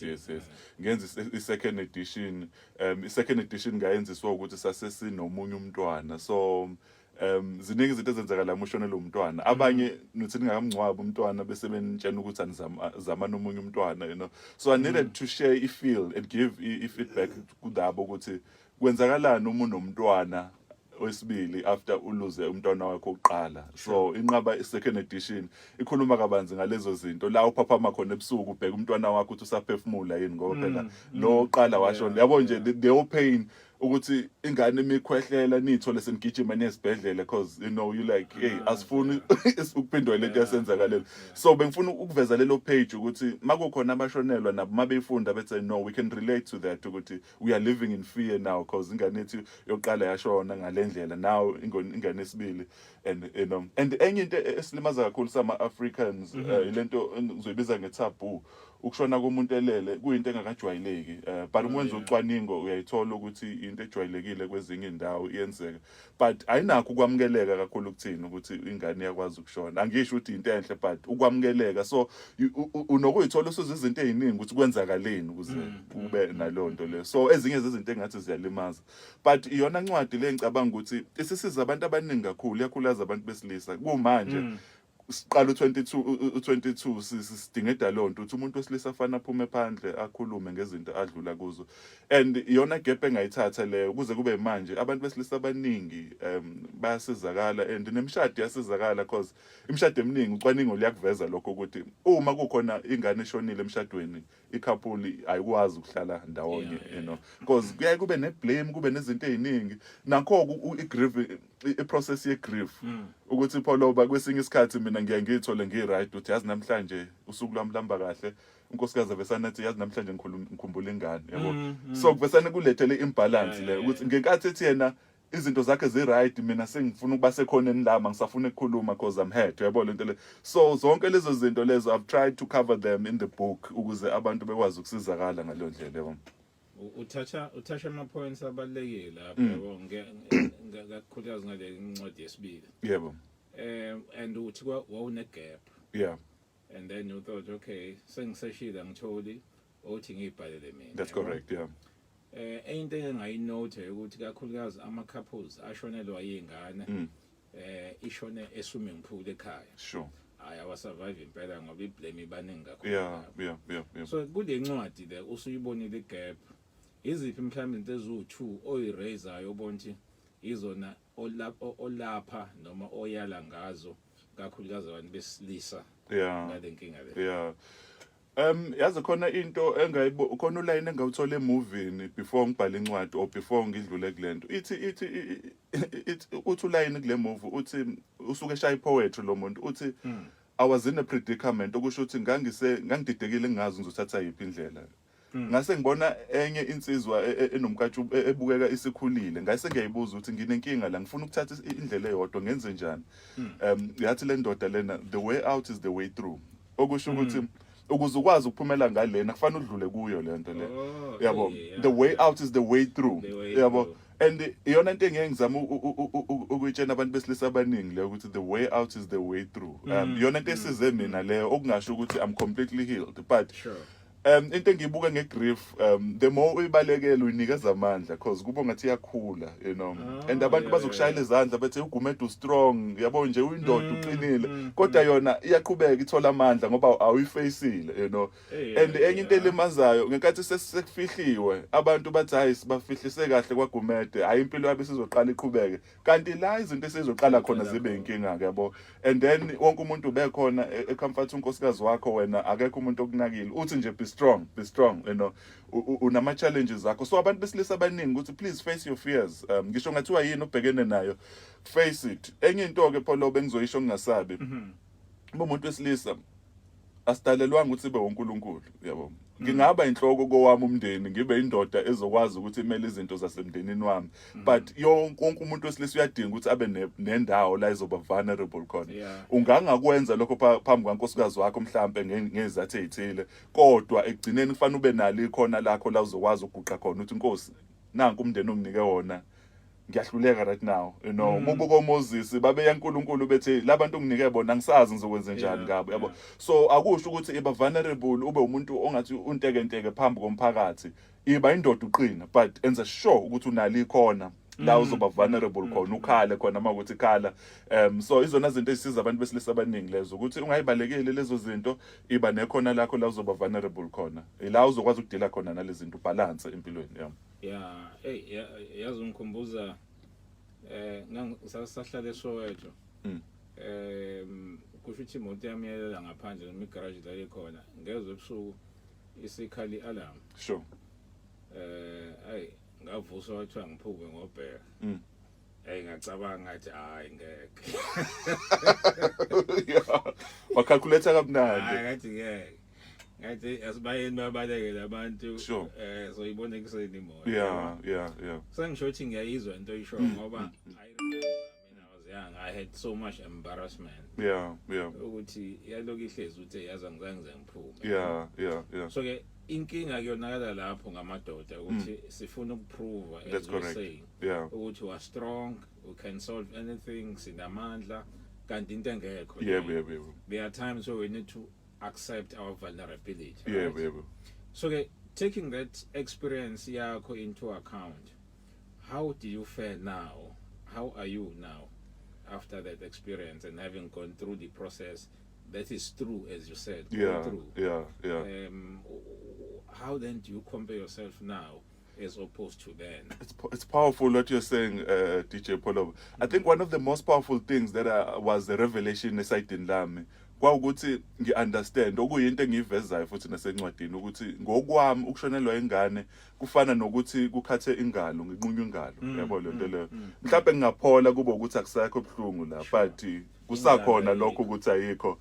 Yes, ngenza i-second edition. I-second edition ngayenziswa ukuthi sase sinomunye umntwana, so ziningi izinto ezenzakala uma ushonelwe umntwana. Abanye nithi ningakamngcwabi umntwana bese benitshena ukuthi anizama zama nomunye umntwana. So I needed to share i-feel and give i-feedback kulabo ukuthi kwenzakalani uma unomntwana wesibili after uluze umntwana wakho oqala. So inqaba i-second edition ikhuluma kabanzi ngalezo zinto, la uphaphama khona ebusuku, ubheka umntwana wakho ukuthi usaphefumula yini, ngoba phela lo oqala washona, yabo nje, the whole pain ukuthi ingane imikhwehlela, nithole senigijima nesibhedlela because you like, hey, asifuni ukuphindwa lento yasenzakalela. So bengifuna ukuveza lelo page ukuthi makukhona abashonelwa nabo, mabeyifunda bethe, "No, we can relate to that," ukuthi we are living in fear now because ingane yethu yokuqala yashona ngalendlela, now ingane yesibili. And and enye into esilimaza kakhulu sama Africans, ilento ngizoyibiza ngetaboo, ukushona komuntu elele kuyinto engakajwayeleki, but uma wenza ucwaningo uyayithola ukuthi into ejwayelekile kwezinye indawo iyenzeka, but ayinakho ukwamukeleka kakhulu kuthini ukuthi ingane iyakwazi ukushona. Angisho ukuthi into enhle, but ukwamukeleka, so unokuyithola usuza izinto eziningi ukuthi kwenzakaleni ukuze kube naleyo nto leyo. So ezinye zezinto engathi ziyalimaza, but iyona ncwadi le ngicabanga ukuthi isisiza abantu abaningi kakhulu, iyakhulaza abantu besilisa. Kumanje siqala u22, u22 sidinga leyo nto ukuthi umuntu wesilisa afana aphume phandle, akhulume ngezinto adlula kuzo. And iyona gap engayithatha leyo kuze kube manje, abantu besilisa abaningi bayasizakala and nemishado iyasizakala, cause imishado eminingi, ucwaningo liyakuveza lokho ukuthi uma kukhona ingane eshonile emshadweni, i-couple ayikwazi ukuhlala ndawonye, because kuyaye kube ne-blame, kube nezinto ey'ningi. Nakho i-grief, i-process ye-grief, ukuthi pholoba kwesinye isikhathi mina ngiye ngiyithole ngi-right ukuthi yazi namhlanje usuku lwami lihamba kahle, unkosikazi avesane athi, "Yazi namhlanje ngikhumbula ingane," yabo. So kuvesane kulethele imbalance le ukuthi ngenkathi ethi yena izinto zakhe zi-right, mina sengifuna ukuba sekhoneni lami, angisafuna ukukhuluma cause I'm hurt, uyabo lento le. So zonke lezo zinto lezo I've tried to cover them in the book ukuze abantu bekwazi ukusizakala ngaleyo ndlela, yabo. Uthatha ama points abalekile lapho, yabo, ngakhulukazi ngale incwadi yesibili. And uthi wawune gap and then you thought, "Okay, sengiseshile, angitholi othi ngiyibhalele mina." That's Yabo. correct, yeah. Into engayinote ukuthi kakhulukazi ama couples ashonelwa yingane ishone e swimming pool ekhaya, hayi, awasurvive impela ngoba iblame ibaningi kakhulu lapho. So kule ncwadi le usuyibonile igap, iziphi mhlawumbe into eziwu2 oyiraisayo obona ukuthi izona olapha noma oyala ngazo kakhulukazi abantu besilisa ngale nkinga le? Yeah. Yazi khona into engayibo khona, uline engawuthola emovini before ngibhale incwadi or before ngidlule kulento. Ithi uthi uline kule movie, uthi usuke eshaya poetry lo muntu, uthi, "I was in a predicament," okusho ukuthi ngangididekile, ngingazi ngizothatha yiphi indlela. Ngase ngibona enye insizwa enomkatshu ebukeka isikhulile, ngase ngiyayibuza ukuthi nginenkinga la, ngifuna ukuthatha indlela eyodwa, ngenze njani? Yathi le ndoda lena, "The way out is the way through," okusho ukuthi ukuze ukwazi ukuphumela ngalena kufanele udlule kuyo le nto le. Oh, yabo. The way out is the way through. The way Yabo. through. And iyona into engeke ngizama ukuyitshela abantu besilisa abaningi leyo, ukuthi the way out is the way through. Iyona into esize mina leyo, okungasho ukuthi I'm completely healed, but into engiyibuka ngegrief, the more uyibalekela uyinikeza amandla, cause kuba ngathi iyakhula. And abantu bazokushayela izandla bethe, "UGumede ustrong, yabo nje, uyindoda, uqinile." Kodwa yona iyaqhubeka ithola amandla ngoba awuyifacile. And enye into elimazayo, ngenkathi sesikufihliwe, abantu bathi, "Hayi, sibafihlise kahle kwaGumede, hayi, impilo yabo isizoqala iqhubeke," kanti la izinto esizoqala khona Iqala zibe khona. inkinga ke, yabo. And then wonke umuntu ubekhona ecomfort unkosikazi wakho, wena akekho umuntu okunakile, uthi nje, "Be strong, be strong." Unama challenges akho. So abantu besilisa abaningi ukuthi please face your fears. Ngisho ngathiwa yini ubhekene nayo, face it. Enye into ke Pholo bengizoyisho ngingasabi, uma umuntu wesilisa asidalelwanga ukuthi sibe uNkulunkulu, yabo. Ngingaba inhloko kowami umndeni, ngibe indoda ezokwazi ukuthi imele izinto zasemndenini wami, but yonke wonke umuntu wesilisa uyadinga ukuthi abe nendawo la ezoba vulnerable khona. Ungangakwenza lokho phambi kwankosikazi wakho mhlambe ngezathu ezithile, kodwa ekugcineni kufanele ube nalo ikhona lakho la uzokwazi ukuguqa khona uthi, "Nkosi, nanku umndeni onginike wona." Ngiyahluleka right now. Mubuka oMoses, babeya uNkulunkulu bethi labantu nginike bona, angisazi ngizokwenza njani ngabo, yabo. So akusho ukuthi iba vulnerable, ube umuntu ongathi untekenteke phambi komphakathi. Iba indoda, uqina, but enza sure ukuthi unalo ikhona la uzoba vulnerable khona, ukhale khona uma ukuthi khala. So izona zinto ezisiza abantu besilisa abaningi lezo, ukuthi ungayibalekeli lezo zinto. Iba nekhona lakho la uzoba vulnerable khona, ila uzokwazi ukudila khona nalezi zinto, ubalance empilweni, yeah. Yeah, hey, yazi ungikhumbuza ngangisahlala eSoweto. Kusho ukuthi imoto yami yalela ngaphandle noma igarage la ikhona, ngezwe ebusuku isikhala i-alarm. Ay, ngavuswa, kwathiwa ngiphume ngobheka. Hey, ngacabanga ngathi, hayi, ngeke. Yeah, wacalculate kamnandi. Hayi, ngathi ngeke, ngathi asibayeni babaleke labantu. So ibone kuseni imoto. Sengisho ukuthi ngiyayizwa into oyisho, ngoba I remember mina I was young, I had so much embarrassment ukuthi yaloku ihlezi ukuthi yazi angizange ngize ngiphume. So ke inkinga kuyonakala lapho ngamadoda, ukuthi sifuna ukuprove, as That's we're correct. saying, ukuthi we are strong, we can solve anything, sinamandla, kanti into engekho leyo. yebo yebo There are times where we need to accept our vulnerability, right? Yebo. So ke taking that experience yakho into account, how do you fare now? How are you now after that experience and having gone through the process that is true, as you said, go through? How then do you compare yourself now as opposed to then? It's powerful what you're saying, DJ Polo. I think one of the most powerful things that was the revelation esayidini lami kwawukuthi ngi-understand okuyinto engiyivezayo futhi nasencwadini, ukuthi ngokwami ukushonelwa ingane kufana nokuthi kukhathe ingalo, nginqunywa ingalo, yabo lento leyo. Mhlawumbe ngingaphola kube ukuthi akusekho ebuhlungu la, but kusakhona Ingalo lokho ayikho. Ukuthi ayikho.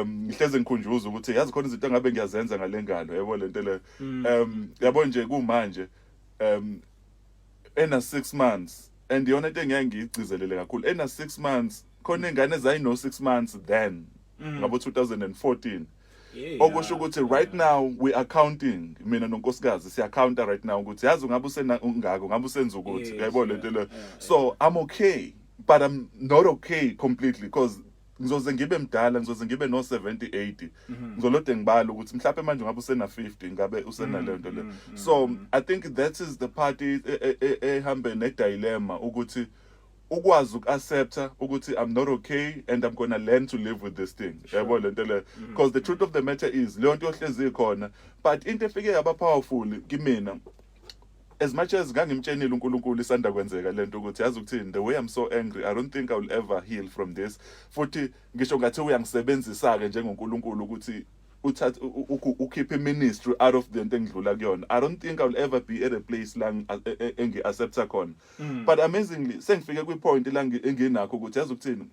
Ngihleze ngikhunjuza ukuthi yazi khona izinto engabe ngiyazenza ngale ngalo, yabo lento leyo. Yabo nje kumanje ena 6 months, and iyona into engeke ngiyigcizelele kakhulu, ena 6 months khona ingane ezayino 6 months then ngabo 2014, okusho ukuthi right now we are counting, mina nonkosikazi siya-counta right now ukuthi yazi ungabe usena ungako, ngabe usenza ukuthi, yayibona lento leyo. So I'm okay, but I'm not okay completely, because ngizoze ngibe mdala, ngizoze ngibe no 70, 80, ngizolode ngibala ukuthi mhlawumbe manje ungabe usena 50, ngabe usena leyo nto leyo. So I think that is the part ehambe ne dilemma, ukuthi ukwazi uku-accepta ukuthi I'm not okay and I'm gonna learn to live with this thing, yabo lento leyo, because the truth of the matter is leyo nto yohlezi ikhona. But into efike yaba powerful kimina, as much as ngangimtshenile uNkulunkulu isanda kwenzeka lento ukuthi yazi ukuthini, the way I'm so angry, I don't think I will ever heal from this, futhi ngisho ngathi uyangisebenzisa ke njengoNkulunkulu ukuthi uthathe ukhiphe ministry out of the nto engidlula kuyona, I don't think I will ever be at a place la engi-accepta khona. But amazingly sengifike kwi-point la enginakho ukuthi yazi ukuthini,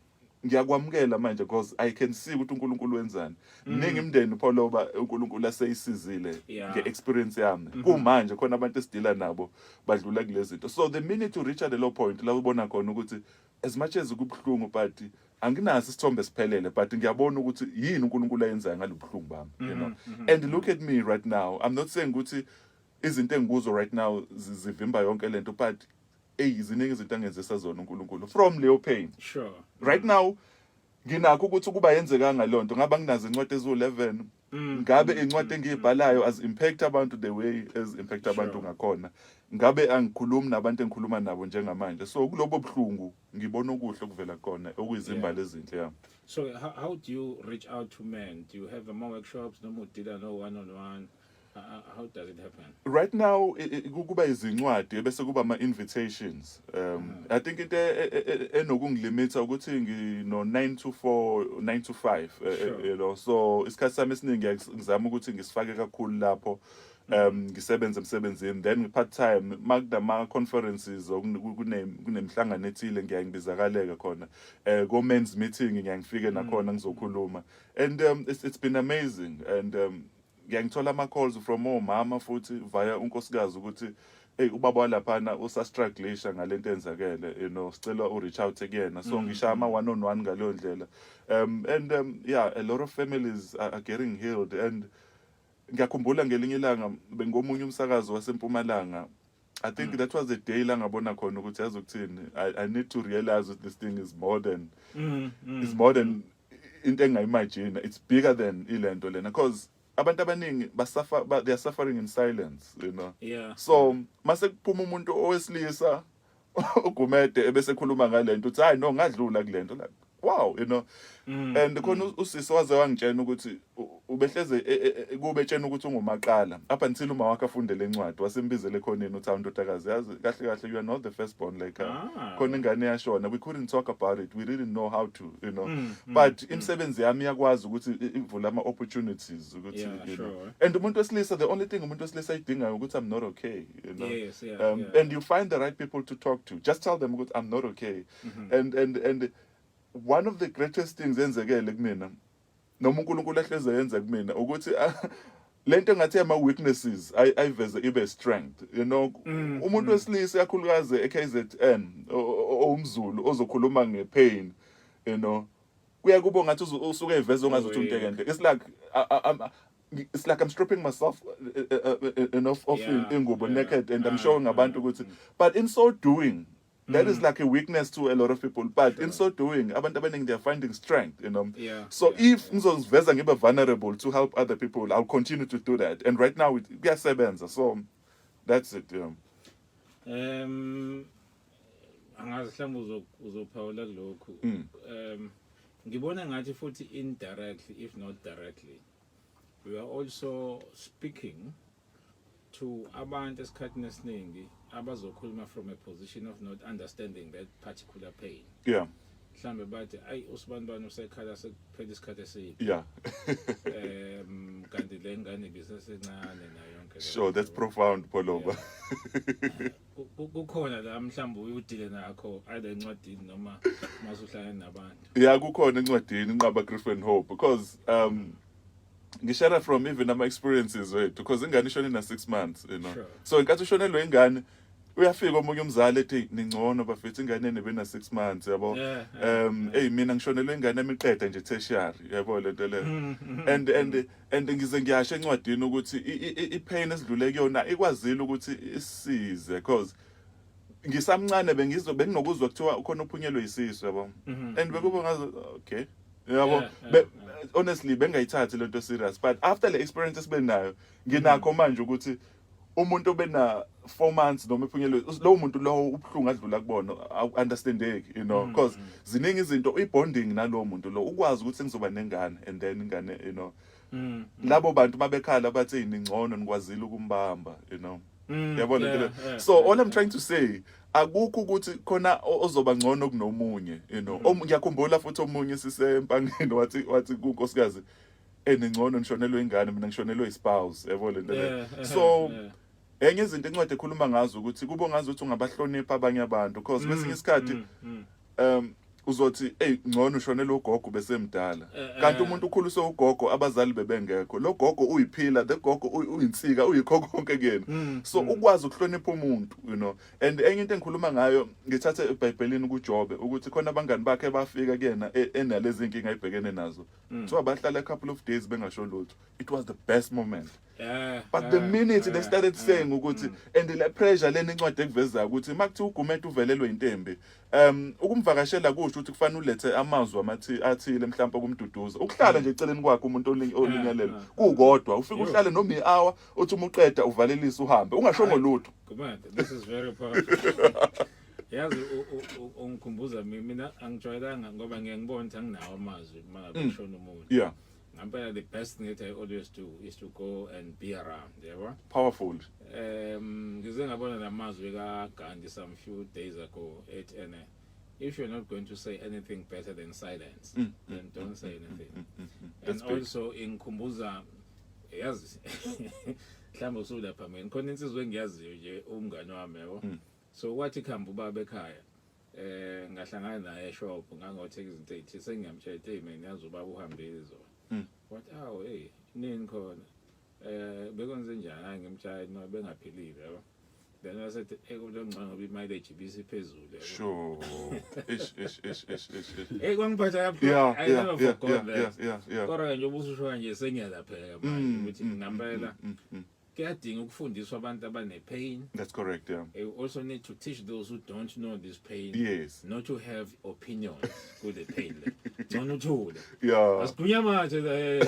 ngiyakwamukela manje, because I can see ukuthi uNkulunkulu wenzani. Mningi imndeni, Pholoba, uNkulunkulu aseyisizile nge-experience yami. Kumanje khona abantu esidila nabo badlula kulezi zinto. So the minute you reach at the low point la ubona khona ukuthi as much as kubuhlungu, but anginaso isithombe siphelele, but ngiyabona ukuthi yini uNkulunkulu ayenzayo ngalobuhlungu bami. And look at me right now. I'm not saying ukuthi izinto engikuzo right now zivimba yonke lento, but ey, ziningi izinto angenzisa zona uNkulunkulu from leyo pain. Right now nginakho ukuthi kuba yenzekanga leyo nto, ngaba nginazo incwadi eziwu-11, ngabe incwadi engiyibhalayo as impact abantu the way as impact abantu ngakhona, ngabe angikhulumi nabantu engikhuluma nabo njengamanje. So kulobo buhlungu ngibona okuhle okuvela khona, okuyizimbali ezinhle, yeah. So how do you reach out to men? Do you have more workshops, noma udila no one on one? How does it happen? Right now kuba izincwadi bese kuba ama invitations. I think into enokungilimita ukuthi ngino 9 to 4, 9 to 5, so isikhathi sami esiningi ngizama ukuthi ngisifake kakhulu lapho, ngisebenze emsebenzini, then part time makunama conferences or kunemihlangano ethile ngiyaye ngibizakaleke khona, ko men's meeting ngiyaye ngifike nakhona ngizokhuluma, and it's been amazing, and ngiyangithola ama calls from omama futhi via unkosikazi ukuthi, hey, ubaba walaphana usastrugglisha ngalento enzakele, sicela u reach out kuyena. So ngishaya ama one on one ngaleyo ndlela, and yeah, a lot of families are getting healed. And ngiyakhumbula ngelinye ilanga bengomunye umsakazo wasempumalanga. I think that was the day la ngabona khona ukuthi, yazi ukuthini, I need to realize that this thing is more than is more than into engayimagine. It's bigger than ilento lena, because abantu abaningi basuffer, but they are suffering in silence. So mase kuphuma umuntu owesilisa uGumede ebese khuluma ngalento, uthi, "Hayi no, ngadlula kulento," like, wow. And khona usisi waze wangitshena ukuthi ubehleze kube etshena ukuthi ungumaqala up until uma wakhe afunde lencwadi, wasembizele khoneni, uthi, "Awu ndodakazi, yazi kahle kahle you are not the first born, like khona ingane yashona, we couldn't talk about it, we didn't know how to, but imisebenzi yami iyakwazi ukuthi ivule ama opportunities ukuthi And umuntu wesilisa, the only thing umuntu wesilisa ayidingayo ukuthi, "I'm not okay." And you find the right people to talk to. Just tell them ukuthi, "I'm not okay." And one of the greatest things enzekele kumina, noma uNkulunkulu ahleze yenza kumina, ukuthi lento engathi ama weaknesses ayiveze ibe strength. Umuntu wesilisa, kakhulukazi eKZN, owumZulu ozokhuluma ngepain, kuya kubo ngathi usuke eveza ongazuthi untekente. It's like I'm stripping myself enough of ingubo naked and I'm showing abantu ukuthi, but in so doing, that is like a weakness to a lot of people, but in so doing, abantu abaningi, they are finding strength. So if ngizoziveza ngibe vulnerable to help other people, I'll continue to do that, and right now kuyasebenza. So that's it, yeah. Angazi mhlawumbe uzophawula kulokhu. Ngibona ngathi futhi indirectly, if not directly, we are also speaking to abantu esikhathini esiningi abazokhuluma from a position of not understanding that particular pain. Mhlambe bathi, "Ayi, usibanibani usekhala sekuphela isikhathi eside, kanti le ngane ibisesencane nayo yonke le Sure, that's nto." profound, Poloba. Kukhona la mhlawumbe uyudile nakho either encwadini noma masuhlangene nabantu? Yeah, kukhona encwadini Inqaba Grief and Hope, because ngishare from even ama experiences wethu, because ingane ishone na 6 months. So inkathi ushonelwe ingane, uyafika omunye umzali ethi, "Ningcono bafethu, ingane nebe na 6 months," yabo. Hey, mina ngishonelwe ingane emiqeda nje tertiary, yabo lento le. And ngize ngiyasho encwadini ukuthi i-pain esidlule kuyona ikwazile ukuthi isisize, because ngisamncane bengizwe benginokuzwa kuthiwa ukhona uphunyelwe isisu, yabo. And bekuba ngazo, okay, yabo. Honestly bengayithathi lento serious, but after le experience esibe nayo, nginakho manje ukuthi umuntu obena 4 months noma ephunyelwe, lowo muntu lowo ubuhlungu adlula kubona understandeki, because ziningi izinto, i-bonding nalowo muntu lo, ukwazi ukuthi ngizoba nengane and then ingane, labo bantu mabekhala bathi, "Ningcono, nikwazile ukumbamba." Yabona lento le? So all I'm trying to say, akukho ukuthi khona ozoba ngcono kunomunye. Ngiyakhumbula futhi omunye sisempangeni wathi kunkosikazi, "Eningcono nishonelwe ingane, mina ngishonelwe ispouse," yabo lento le. So enye izinto encwadi ekhuluma ngazo ukuthi kube ngazi ukuthi ungabahlonipha abanye abantu, because kwesinye isikhathi uzothi, "Hey, ngcono ushonelwe ugogo besemdala," kanti umuntu ukhuliswe ugogo, abazali bebengekho. Lo gogo uyiphila, the gogo uyinsika, uyikho konke kuyena. So ukwazi ukuhlonipha umuntu. And enye into engikhuluma ngayo, ngithathe eBhayibhelini kuJobe, ukuthi khona abangani bakhe bafika kuyena enalezi inkinga ayibhekene nazo. Kuthiwa bahlala a couple of days bengasho lutho. It was the best moment. But the minute they started saying ukuthi, and le pressure lena incwadi ekuvezayo ukuthi makuthiwa uGumede uvelelwe intembi, ukumvakashela kusho ukuthi kufanele ulethe amazwi amathi athile mhlawumbe ukumduduza, ukuhlala nje eceleni kwakhe umuntu olinyalelwe kukodwa, ufike uhlale noma i-hour, uthi uma uqeda uvalelise uhambe ungashongo lutho. Gumede, this is very powerful. Yazi ungikhumbuza mina angijwayelanga ngoba ngiye ngibone ukuthi anginawo amazwi uma ngabe kushona umuntu. Ngampela the best thing that I always do is to go and be around, yabo. Powerful. Ngize ngabona namazwi kaGandhi some few days ago ethi ene, "If you're not going to say anything better than silence, then don't say anything." That's And big. also ingikhumbuza, yazi mhlawumbe usulapha mina, khona insizwe engiyaziyo nje, umngane wami, yabo. So kwathi kuhamba ubaba ekhaya, ngahlangana naye eshop, ngangothenga izinto ezithile, sengiyamtshela, "Hey man, yazi ubaba uhambile izolo." Wathi, "Awu, hey, nini khona bekwenze njani?" Hayi, ngimtshela no bengaphilile, yabo. Then wasethi ekulo ngcono ngoba imileage ibisiphezulu, yabo. Sure, ish ish ish ish ish ish. Hey, kwangiphatha kabuhlungu. I never forgot that. Kodwa nje ubususho kanje sengiyalapheka manje ukuthi ngampela Kuyadinga ukufundiswa abantu abane pain. That's correct, yeah. We also need to teach those who don't know this pain not to have opinions kule pain le. Ngcono uthule. Asigunya manje la.